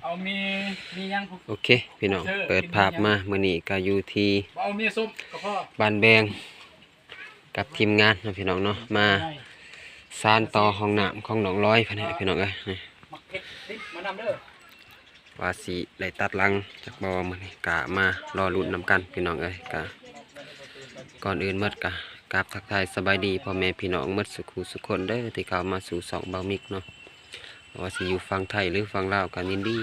ເອົາມີ ມີຫຍັງ ໂອເຄ ພີ່ນ້ອງ ເປີດພາບມາ ມື້ນີ້ກໍຢູ່ທີ່ ບໍ່ເອົາມີສົ້ມກໍພໍ ບ້ານແບງ ກັບທີມງານເນາະ ພີ່ນ້ອງເນາະ ມາສານຕໍ່ຫ້ອງນ້ຳຂອງນ້ອງລອຍເພິ່ນ ພີ່ນ້ອງເອີຍ ນີ້ ໝາກເຜັດຕິດມານຳເດີ ວ່າຊິໄດ້ຕັດຫຼັງຈັກບໍ່ ມື້ນີ້ກະມາລໍລຸ້ນນຳກັນ ພີ່ນ້ອງເອີຍ ກະ ກ່ອນອື່ນໝົດກະກາບທັກທາຍສະບາຍດີພໍ່ແມ່ພີ່ນ້ອງໝົດສູ່ຄູ່ສູ່ຄົນເດີ ທີ່ເຂົ້າມາສູ່ຊ່ອງບ່າວມິກເນາະ ບໍ່ວ່າຊິຢູ່ຝັ່ງໄທ ຫຼື ຝັ່ງລາວ ກໍຍິນດີ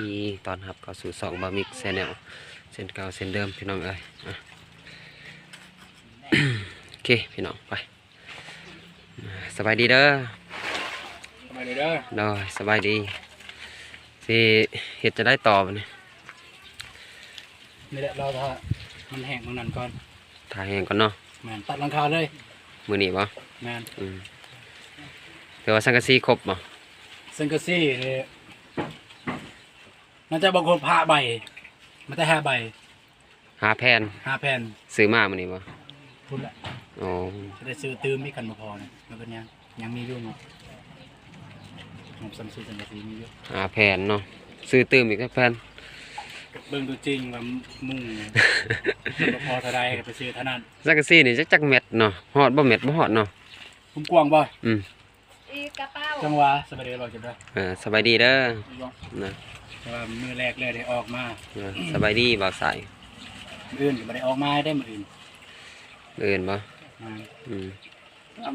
ຕ້ອນຮັບເຂົ້າສູ່ຊ່ອງບ່າວມິກແຊນແນວ ເຊັ່ນເກົ່າເຊັ່ນເດີມ ພີ່ນ້ອງເອີຍ ອະ ໂອເຄ ພີ່ນ້ອງ ໄປ ສະບາຍດີເດີ ສະບາຍດີເດີ ໂດຍ ສະບາຍດີ ຊິເຮັດຈັ່ງໃດຕໍ່ບັດນີ້ ນີ້ແຫຼະ ລໍຖ້າມັນແຫ້ງໝ່ອງນັ້ນກ່ອນ ຖ້າແຫ້ງກ່ອນເນາະ ແມ່ນ ຕັດຫຼັງຄາເລີຍ ມື້ນີ້ບໍ່ ແມ່ນ ອືມ ແຕ່ວ່າສັງກະສີຄົບບໍ່ ສັງກະສີນີ້ ໜ້າຈະບໍ່ຄົບຫ້າໃບ ມາແຕ່ຫ້າໃບ ຫ້າແຜ່ນ ຫ້າແຜ່ນ ຊື້ມາມື້ນີ້ບໍ່ ພຸ້ນແຫຼະ ອໍ ຊິໄດ້ຊື້ຕື່ມອີກ ຄັນບໍ່ພໍນະ ມັນເປັນຫຍັງ ຍັງມີຢູ່ເນາະ ງົບສ່ຳຊື້ສັງກະສີມີຢູ່ ຫ້າແຜ່ນເນາະ ຊື້ຕື່ມອີກຈັກແຜ່ນ ເບິ່ງຕົວຈິງວ່າມຸງມັນບໍ່ພໍເທົ່າໃດ ກໍໄປຊື້ເທົ່ານັ້ນ ສັງກະສີນີ້ຈັກ ຈັກແມັດເນາະ ຮອດບໍ່ແມັດ ບໍ່ຮອດເນາະ ຄວາມກວ້າງບໍ່ ອືມ ອີກະເປົາ ຈັງຫວະ ສະບາຍດີ ເວົ້າຈັກເດີ ເອີ ສະບາຍດີເດີ ນະ ແຕ່ວ່າມື້ແລກເລີຍໄດ້ອອກມາ ເອີ ສະບາຍດີບ່າວສາຍ ມື້ອື່ນກໍບໍ່ໄດ້ອອກມາເດ້ ມື້ອື່ນ ມື້ອື່ນບໍ່ ອືມ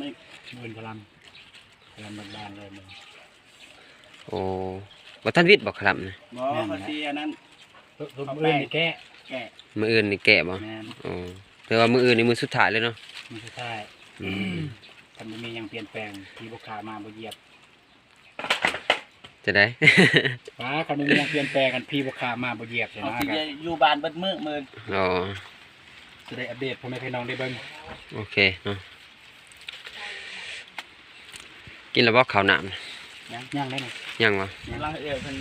ມື້ອື່ນກະລຳ ກະລຳບ້ານໆເລີຍ ໂອ້ ບໍ່ທັນວິດບໍ່ຄະລຳນະ ບໍ່ ແມ່ນ ເຂົາຊິອັນນັ້ນ ມື້ອື່ນນີ້ແກະ ແກະ ມື້ອື່ນນີ້ແກະບໍ່ ແມ່ນ ໂອ້ ແຕ່ວ່າມື້ອື່ນນີ້ມື້ສຸດທ້າຍເລີຍເນາະ ມື້ສຸດທ້າຍ ອືມ ຄັນບໍ່ມີຫຍັງປ່ຽນແປງ ຜີບໍ່ຂ້າມາບໍ່ຢຽບ ຈັ່ງໃດ ວ່າຄັນບໍ່ມີຫຍັງປ່ຽນແປງ ຄັນຜີບໍ່ຂ້າມາບໍ່ຢຽບ ເຮົາຊິຢູ່ບ້ານເບິດມື້ມື້ ອໍ ຈະໄດ້ອັບເດດພໍ່ແມ່ພີ່ນ້ອງໄດ້ເບິ່ງ ໂອເຄເນາະ ກິນແລ້ວບໍ່ເຂົ້ານ້ຳ ຍັງ ຍັງເດ້ ຍັງບໍ່ ຍັງ ເອື້ອຍເພິ່ນ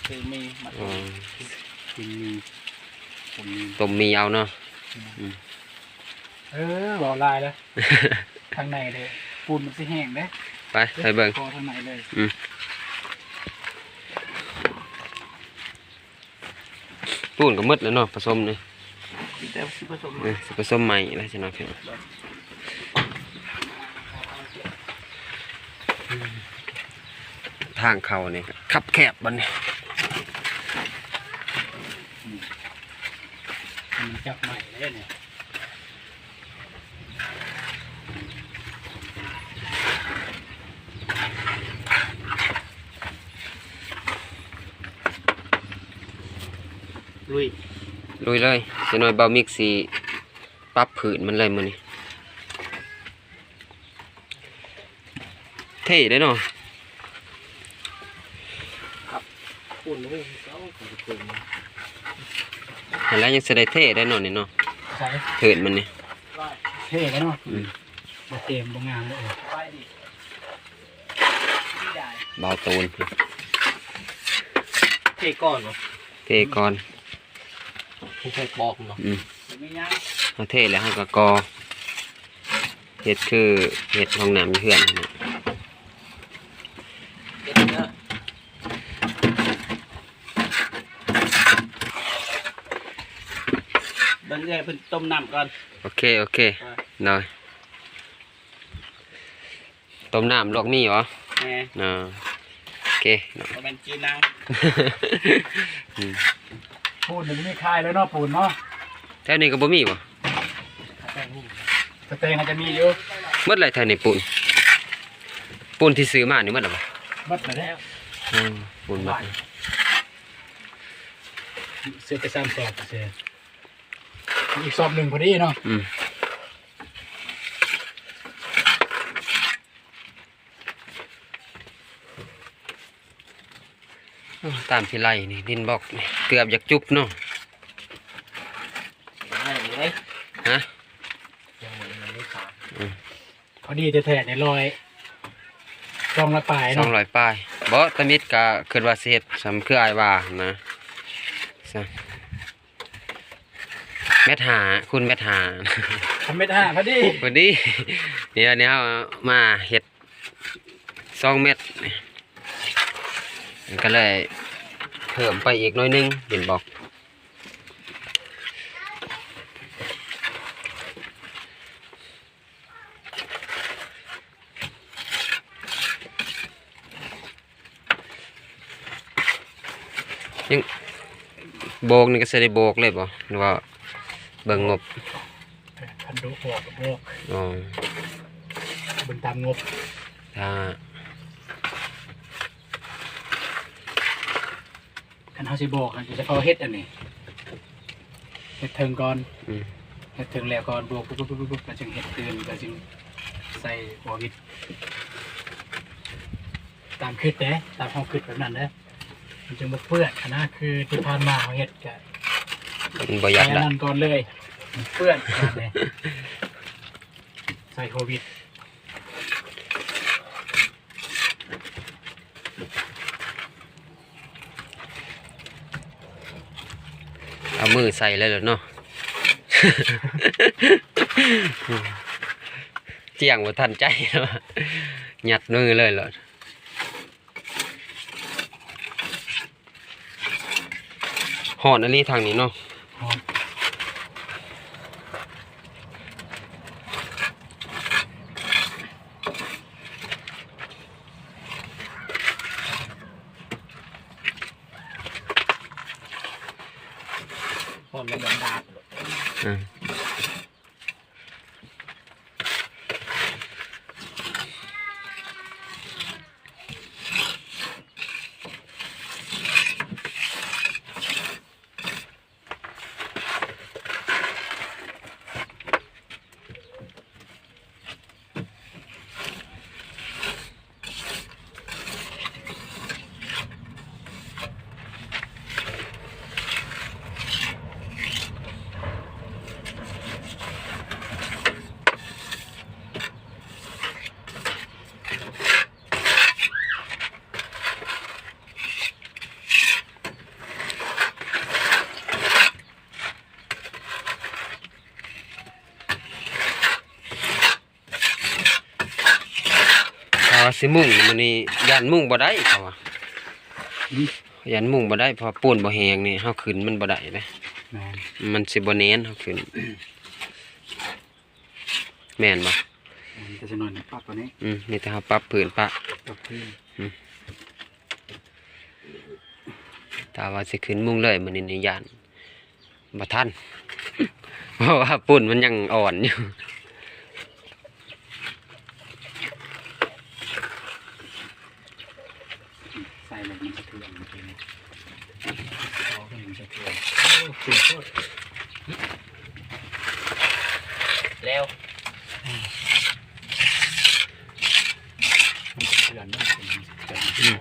ຊື້ມີມາ ອໍ ກິນມີ ຕົ້ມມີ ຕົ້ມມີເອົາເນາະ ອືມ ອືມ ເອີ ເວົ້າຫຼາຍແລ້ວ ທາງໃນເດ້ ປູນມັນຊິແຫ້ງເດ້ ໄປ ໄປເບິ່ງ ພໍທາງໃນເລີຍ ອືມ ປູນກໍໝົດແລ້ວເນາະ ປະສົມນີ້ ມີແຕ່ຊິປະສົມ ເອີ ຊິປະສົມໃໝ່ແລ້ວຊິເນາະ ທາງເຂົ້ານີ້ຄັບແຄບບັດນີ້ ມັນຈັບໃໝ່ເດ້ນີ້ ລຸຍ ລຸຍເລີຍ ຈັກໜ້ອຍບ່າວມິກຊິປັບພື້ນມັນເລີຍມື້ນີ້. ເທ່ເດ້ເນາະ ຄັບ ປູນເລີຍ ເອົາ ເຂົາຈະເປີດ ຫັ້ນແຫຼະ ຍັງຊິໄດ້ເທ່ໄດ້ເນາະນີ້ເນາະ ໃສ ພື້ນມັນນີ້ ເທ່ເດ້ເນາະ ອືມ ບໍ່ເຕັມ ບໍ່ງາມເດ້ ບ່າວໂຕນ ເທ່ກ່ອນເນາະ ເທ່ກ່ອນ ເຮັດໃຫ້ປອກເນາະ ອືມ ເຮົາເທແລ້ວເຮົາກໍກໍ່ ເຮັດຄືເຮັດຫ້ອງນ້ຳຢູ່ເຮືອນຫັ້ນແຫຼະ ເບິ່ງເອື້ອຍເພິ່ນຕົ້ມນ້ຳກ່ອນ ໂອເຄ ໂອເຄ ອ່າ ໂດຍ. ຕົ້ມນ້ຳລວກໝີ່ບໍ? ແມ່ນ ເນາະ ໂອເຄເນາະ ບໍ່ແມ່ນຈີນນາງ ອືມ ປູນນີ້ມີຂາຍແລ້ວເນາະ ປູນເນາະ ແຖວນີ້ກໍບໍ່ມີບໍ? ສະແຕງອາດຈະມີຢູ່ ໝົດແລ້ວແຖວນີ້ປູນ ປູນທີ່ຊື້ມານີ້ໝົດແລ້ວບໍ? ໝົດແລ້ວ ອືມ ປູນໝົດ ຊື້ໄປສາມສອບເສຍ ອີກສອບໜຶ່ງພໍດີເນາະ ອືມ ໂອ້ ຕາມທີ່ໄລ່ນີ້ ດິນບລັອກນີ້ ເກືອບຢາກຈຸບເນາະ ໄດ້ເລີຍ ຮະ ຍັງບໍ່ໄດ້ຂາຍ ອືມ ພໍດີແທ້ໆນີ້ ຮ້ອຍ ສອງຮ້ອຍປາຍເນາະ ສອງຮ້ອຍປາຍ ບໍ່ ຕາມິດກະຄິດວ່າຊິເຮັດສ່ຳຄືອ້າຍວ່າຫັ້ນນະ ແມັດຫ້າ ຄູນແມັດຫ້າ ແມັດຫ້າພໍດີ ພໍດີ ດຽວນີ້ເຮົາມາເຮັດສອງແມັດ ກໍເລີຍເພີ່ມໄປອີກໜ້ອຍໜຶ່ງ ເຫັນບໍ່? ຍັງ ໂບກນີ້ກໍຊິໄດ້ໂບກເລີຍບໍ່ ຫຼືວ່າເບິ່ງງົບ? ຄັນດຸບອກກໍບອກ ອໍ ເບິ່ງຕາມງົບ ຖ້າ ຄັນເຮົາຊິບອກ ເຮົາຊິເອົາເຮັດອັນນີ້ ເຮັດເທິງກ່ອນ ອືມ ເຮັດເທິງແລ້ວກ່ອນ ບວກປຸບໆໆໆ ແລ້ວຈຶ່ງເຮັດຕື່ມ ແລ້ວຈຶ່ງໃສ່ຫົວວິດ ຕາມຄິດເດ້ ຕາມເຮົາຄິດແບບນັ້ນເດ້ ມັນຈຶ່ງບໍ່ເປື້ອນຫັ້ນນະ ຄືທີ່ຜ່ານມາເຮົາເຮັດກະ ມັນບໍ່ຢາກ ໃສ່ອັນນັ້ນກ່ອນເລີຍ ມັນເປື້ອນກ່ອນເດ້ ໃສ່ຫົວວິດ. ເອົາມືໃສ່ເລີຍແຫຼະເນາະ ຈ້ຽງບໍ່ທັນໃຈ ຍັດມືເລີຍແຫຼະ. ຮ້ອນອີ່ຫຼີທາງນີ້ເນາະ ຮ້ອນ ຮ້ອນແລ້ວມັນດາດ ອືມ. ຖ້າວ່າຊິມຸງມື້ນີ້ ຢ້ານມຸງບໍ່ໄດ້ ເຂົາວ່າ ອືມ ຢ້ານມຸງບໍ່ໄດ້ ເພາະວ່າປູນບໍ່ແຫ້ງນີ້ ເຮົາຂຶ້ນມັນບໍ່ໄດ້ເດ້ ແມ່ນ ມັນຊິບໍ່ແໜ້ນ ເຮົາຂຶ້ນ ແມ່ນບໍ່? ອືມ ແຕ່ຈັກໜ້ອຍປັບອັນນີ້ ອືມ ມີແຕ່ເຮົາປັບພື້ນປະ ປັບພື້ນ ອືມ ຖ້າວ່າຊິຂຶ້ນມຸງເລີຍມື້ນີ້ນີ້ ຢ້ານບໍ່ທັນ ເພາະວ່າປູນມັນຍັງອ່ອນຢູ່. ໃສ່ແລ້ວມັນສະເທືອນ ເມື່ອກີ້ນີ້ ເອົາໃຫ້ມັນສະເທືອນ ໂອ້ ເຈັບໂພດ ແລ້ວ ມັນສະເທືອນ ມັນສະເທືອນ ອືມ.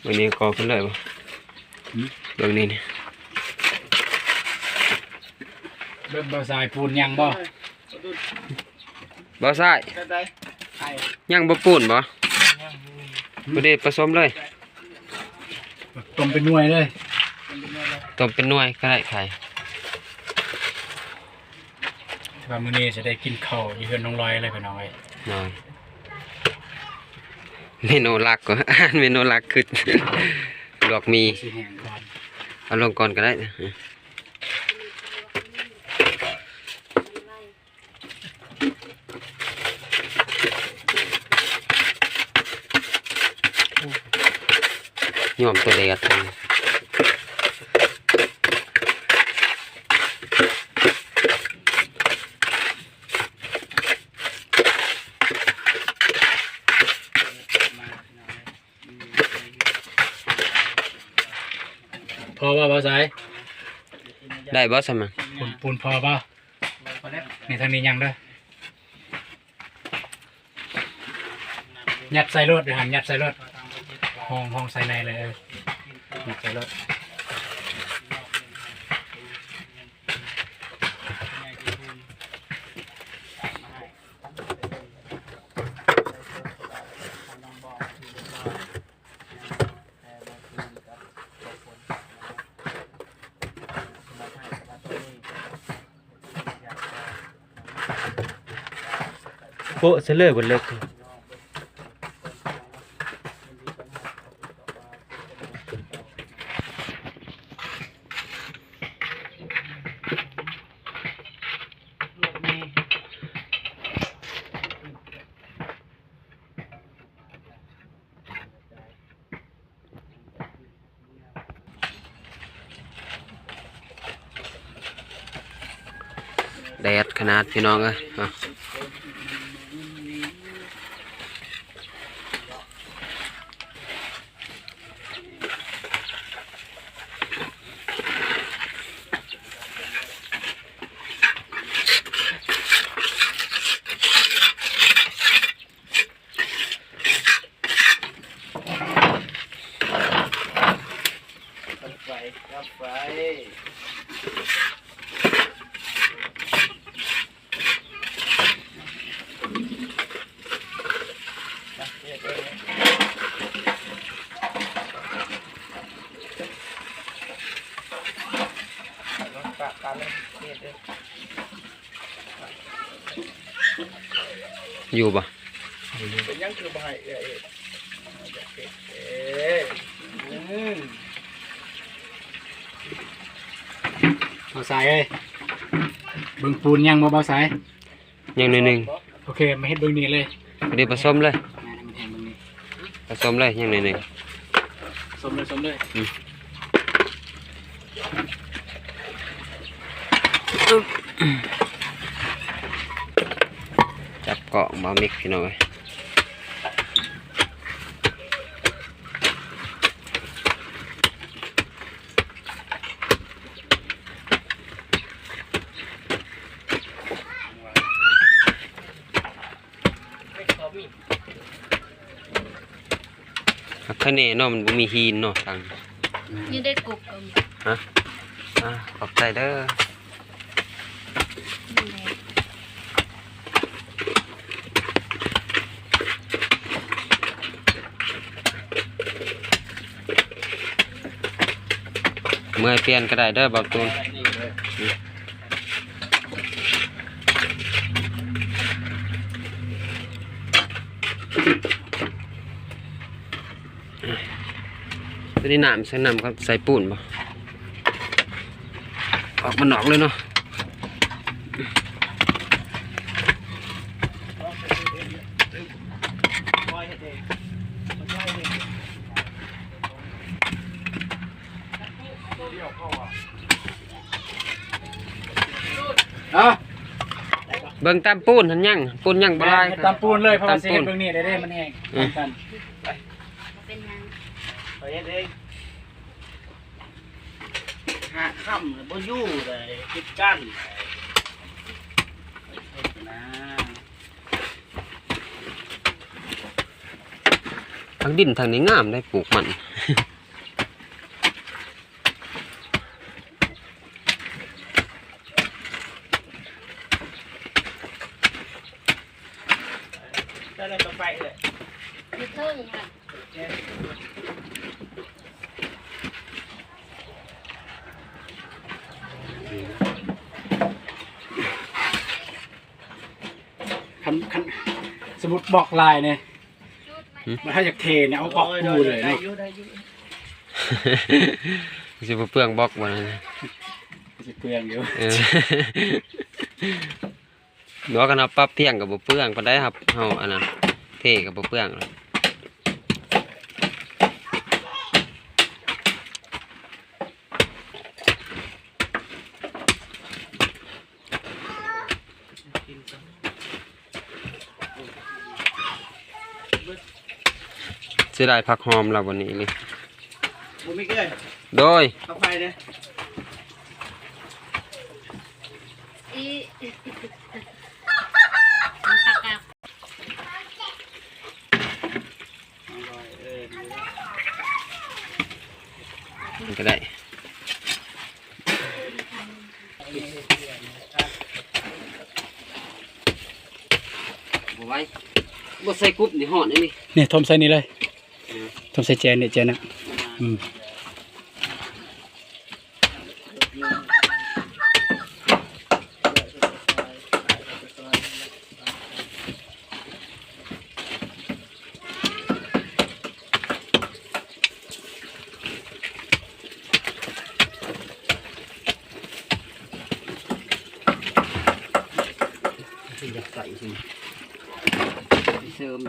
ເບິ່ງນີ້ກໍຂຶ້ນເລີຍບໍ່? ຫືມ? ເບິ່ງນີ້ນີ້ ເບິ່ງບໍ່ ສາຍປູນຍັງບໍ່? ບໍ່ສາຍ ແບບໃດ? ຍັງບໍ່ປູນບໍ່? ບໍ່ໄດ້ປະສົມເລີຍ ຕົ້ມເປັນໜ່ວຍເລີຍ ຕົ້ມເປັນໜ່ວຍກໍໄດ້ໄຂ່. ແຕ່ວ່າມື້ນີ້ຊິໄດ້ກິນເຂົ້າຢູ່ເຮືອນນ້ອງລອຍເລີຍ ພີ່ນ້ອງເອີຍ ນອນ ເມນູຫຼັກ ເມນູຫຼັກຄືລວກໝີ່ ຊິແຫ້ງກ່ອນ ເອົາລົງກ່ອນກໍໄດ້. ຍ້ອມໂຕແດດ. ພໍບໍ່ ບ່າວສາຍ? ໄດ້ບໍ່ຊັ້ນນະ? ປູນ ປູນພໍບໍ່? ນີ້ທາງນີ້ຍັງເດີ. ຍັດໃສ່ໂລດ ຢູ່ຫັ້ນ ຍັດໃສ່ໂລດ. ຫ້ອງ ຫ້ອງໃສ່ໃນເລີຍ ເອີ ຍັດໃສ່ໂລດ. ໂປະໃສ່ເລີຍ ເບິດເລີຍ. ແດດຂະໜາດ ພີ່ນ້ອງເອີຍ. ຢູ່ບໍ່? ເປັນຫຍັງຄືບໍ່ໃຫ້ເອື້ອຍເຮັດ? ເອີ ອືມ ບ່າວສາຍເອີຍ ເບິ່ງປູນຍັງບໍ່ ບ່າວສາຍ? ຍັງໜ້ອຍໜຶ່ງ. ໂອເຄ ມາເຮັດເບິ່ງນີ້ເລີຍ. ພໍດີປະສົມເລີຍ. ແມ່ນ ໃຫ້ມັນແຫ້ງເບິ່ງນີ້. ປະສົມເລີຍ ຍັງໜ້ອຍໜຶ່ງ. ສົມເລີຍ ສົມເລີຍ. ອືມ ຈັບກ້ອງບໍ່ມິກ ພີ່ນ້ອງເອີຍ. ຄັກແນ່ເນາະ ມັນບໍ່ມີຫີນເນາະ ທາງນີ້. ນີ້ໄດ້ກົກກໍມີ. ຮະ? ອ່າ ຂອບໃຈເດີ. ເມື່ອຍປ່ຽນກໍໄດ້ເດີ ບ່າວຕູນ. ຕົວນີ້ນ້ຳ ໃສ່ນ້ຳກັບໃສ່ປູນບໍ່? ອອກມານອກເລີຍເນາະ. ເນາະ ເບິ່ງຕາມປູນຫັ້ນຍັງ ປູນຍັງບໍ່ຫຼາຍ. ແມ່ນ ເຮັດຕາມປູນເລີຍ ເພາະວ່າຊິເຮັດເບິ່ງນີ້ໄດ້ເດ້ ມັນແຫ້ງ. ອືມ ກັນ ບໍ່ເປັນຫຍັງ ຂ້ອຍເຮັດເອງ. ຫາຄ່ຳແລ້ວບໍ່ຢູ່ເລີຍ ຕິດກັນ ເຮັດນະ. ທາງດິນທາງນີ້ງາມໄດ໋ ປູກມັນ. ໄດ້ແລ້ວກໍໄປເລີຍ ຢູ່ເທິງຫັ້ນ. ຄັນ ຄັນ ສົມມຸດບລັອກຫຼາຍນີ້ ຫຶ ມັນ ຖ້າຢາກເທນີ້ ເອົາອອກ ໂອ້ຍ ປູເລີຍເນາະ. ໄດ້ຢູ່ ໄດ້ຢູ່ ຊິບໍ່ເປືອງບລັອກບໍ່ນັ້ນ? ຊິເປືອງຢູ່ ເອີ. ບໍ່ ຄັນເຮົາປັບພຽງກໍບໍ່ເປືອງປານໃດ ເຮົາ ເຮົາອັນນັ້ນ ເທກໍບໍ່ເປືອງ. ເສຍດາຍຜັກຫອມລາວ ບັດນີ້ເລີຍ. ບໍ່ມີເກີນ ໂດຍ ເອົາໄຟເດ້ ອີ ມັນກໍໄດ້ ບໍ່ໄຫວ ບໍ່ໃສ່ກຸບນີ້ຮ້ອນອີ່ຫຼີ ນີ້ ຖົມໃສ່ນີ້ເລີຍ ເອີ ຖົມໃສ່ແຈນີ້ ແຈນັ້ນ ອືມ. ຢາກໃສ່ຊິ ເສີມ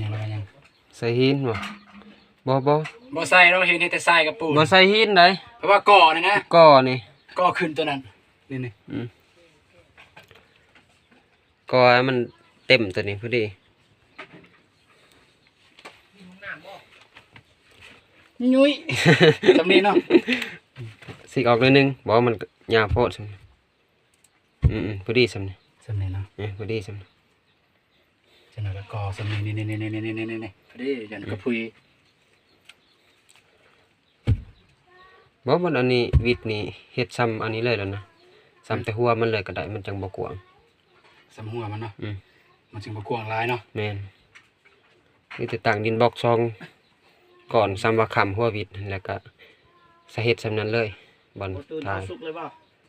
ຍັງວ່າຫຍັງ? ໃສ່ຫີນບໍ່? ບໍ່ ບໍ່ ບໍ່ໃສ່ເນາະ ເຫັນເຮັດແຕ່ຊາຍກັບປູນ ບໍ່ໃສ່ຫີນໃດ ເພາະວ່າກໍ່ນີ້ນະ ກໍ່ນີ້ ກໍ່ຂຶ້ນຕົວນັ້ນ ນີ້ໆ ອືມ ກໍ່ໃຫ້ມັນເຕັມຕົວນີ້ພໍດີ ຍຸ້ຍ ສ່ຳນີ້ເນາະ ສີກອອກໜ້ອຍໜຶ່ງ ບໍ່ ມັນຍາວໂພດ ອືມໆ ພໍດີສ່ຳນີ້ ສ່ຳນີ້ເນາະ ເອີ ພໍດີສ່ຳນີ້ ຈັກໜ້ອຍກໍກໍ່ສ່ຳນີ້ ນີ້ໆ ພໍດີ ຢ້ານກະພຸຍ ບໍ່ ມັນອັນນີ້ ວິດນີ້ເຮັດສ່ຳອັນນີ້ເລີຍແລ້ວນະ ສ່ຳແຕ່ຫົວມັນເລີຍກໍໄດ້ ມັນຈັ່ງບໍ່ກວ້າງ ສ່ຳຫົວມັນເນາະ ອືມ ມັນຈຶ່ງບໍ່ກວ້າງຫຼາຍເນາະ ແມ່ນ ມີແຕ່ຕັ້ງດິນບລັອກສອງ ກ່ອນ ສ່ຳວ່າຄ້ຳຫົວວິດ ແລ້ວກະສະເຮັດສ່ຳນັ້ນເລີຍ ບ່ອນຖ່າຍ ສຸກເລີຍບໍ່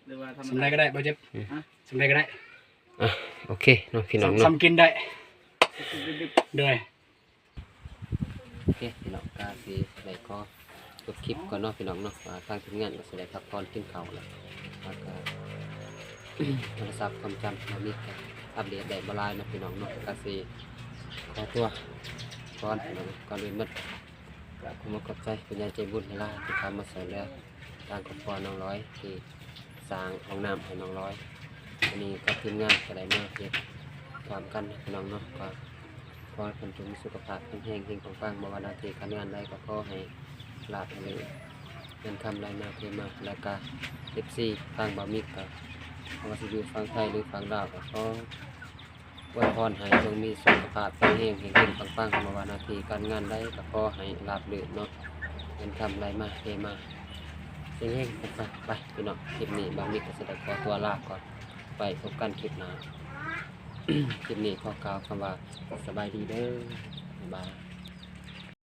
ຫຼືວ່າທຳມະດາ ສ່ຳໃດກໍໄດ້ ບໍ່ເຈັບ ອືມ ສ່ຳໃດກໍໄດ້ ອ່ະ ໂອເຄເນາະ ພີ່ນ້ອງເນາະ ສ່ຳກິນໄດ້ ໂດຍ ໂອເຄ ພີ່ນ້ອງ ກະຊິໄດ້ຂໍ ຈົບຄລິບກ່ອນເນາະ ພີ່ນ້ອງເນາະ ວ່າທາງທີມງານກໍຊິໄດ້ພັກຜ່ອນກິນເຂົ້າແລ້ວ ແລ້ວກໍໂທລະສັບຄວາມຈຳບໍ່ມີ ກໍອັບເດດໄດ້ບໍ່ຫຼາຍເນາະ ພີ່ນ້ອງເນາະ ກໍຊິຂໍຕົວກ່ອນ ພີ່ນ້ອງ ກ່ອນອື່ນໝົດ ກໍຂອບອົກຂອບໃຈຜູ້ໃຫຍ່ໃຈບຸນຫຼາຍໆ ທີ່ເຂົ້າມາຊ່ວຍເຫຼືອທາງຄອບຄົວນ້ອງລອຍ ທີ່ ສ້າງຫ້ອງນ້ຳໃຫ້ນ້ອງລອຍ ອັນນີ້ກັບທີມງານກໍໄດ້ມາເຮັດຮ່ວມກັນພີ່ນ້ອງເນາະ ກໍຂໍໃຫ້ເພິ່ນຈົ່ງມີສຸຂະພາບແຂງແຮງ ເຮັງປັງໆ ບໍ່ວ່າໜ້າທີ່ການງານໃດກໍຂໍໃຫ້ລາບໃຫ້ເລີດ ເງິນຄຳໄຫຼມາເທມາ ແລ້ວກະເອັຟຊີທາງບ່າວມິກກໍບໍ່ວ່າຊິຢູ່ຝັ່ງໄທ ຫຼື ຝັ່ງລາວ ກໍຂໍ ອວຍພອນໃຫ້ຈົ່ງມີສຸຂະພາບແຂງແຮງ ເຮັງໆ ປັງໆ ບໍ່ວ່າໜ້າທີ່ການງານໃດກໍຂໍໃຫ້ລາບລື່ນເນາະ ເງິນຄຳໄຫຼມາເທມາ ເຮັງໆ ປັງໆ ໄປພີ່ນ້ອງ ຄລິບນີ້ບ່າວມິກກໍຊິໄດ້ຂໍຕົວລາກ່ອນ ໄປພົບກັນຄລິບໜ້າ ຄລິບນີ້ຂໍກ່າວຄຳວ່າສະບາຍດີເດີ ບາຍບາຍ.